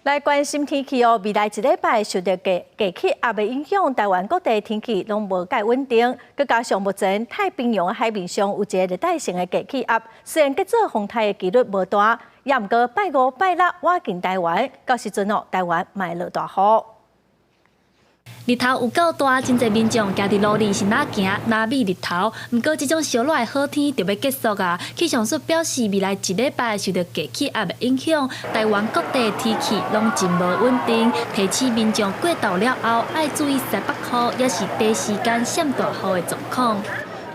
來關心天氣哦，未來一禮拜受著低低氣壓的影響，台灣各地天氣攏無蓋穩定。閣加上目前太平洋海面上有一个熱帶性的低氣壓，雖然結做風颱的幾率無大，也毋過拜五、拜六倚近台灣，到時陣哦，台灣嘛會落大雨。日頭有夠大，真濟民眾行佇路裡是若行若覕日頭。毋過這種燒熱的好天就欲結束啊！氣象署表示，未來一禮拜受著低氣壓的影響，台灣各地天氣攏真無穩定。提醒民眾過晝了後，愛注意西北雨，抑是短時間閃大雨的狀況。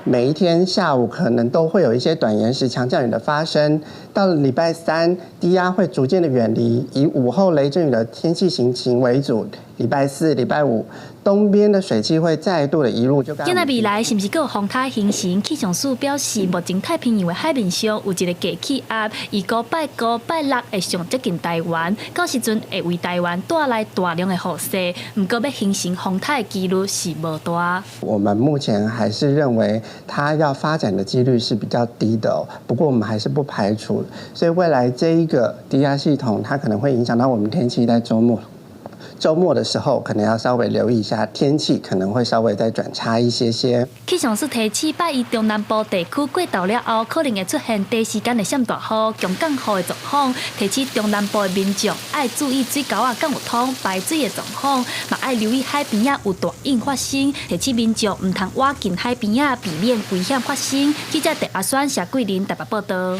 每一天下午可能都會有一些短延時強降雨的發生。到了禮拜三，低壓會逐漸的遠離，以午後雷陣雨的天氣情形為主。禮拜四、禮拜五，東邊的水汽會再度的移入。就今仔未來是毋是閣有風颱形成？氣象署表示，目前太平洋的海面上有一个低氣壓，預估拜五、拜六會上接近台灣，到時陣會為台灣帶來大量的雨勢。毋過欲形成風颱的幾率是無大。我們目前還是認為它要發展的幾率是比較低的哦，不過我們還是不排除，所以未來這一個低壓系統，它可能會影響到我們天氣，在週末。週末的時候，可能要稍微留意一下天氣，可能會稍微再轉差一些些。氣象署提醒，拜一中南部地區過晝了後，可能會出現短時間的閃大雨、強降雨的狀況。提醒中南部的民眾愛注意水溝仔敢有通排水的狀況，嘛愛留意海邊仔有大湧發生。提醒民眾毋通倚近海邊仔，避免危險發生。記者鄭阿宣、謝桂林台北報道。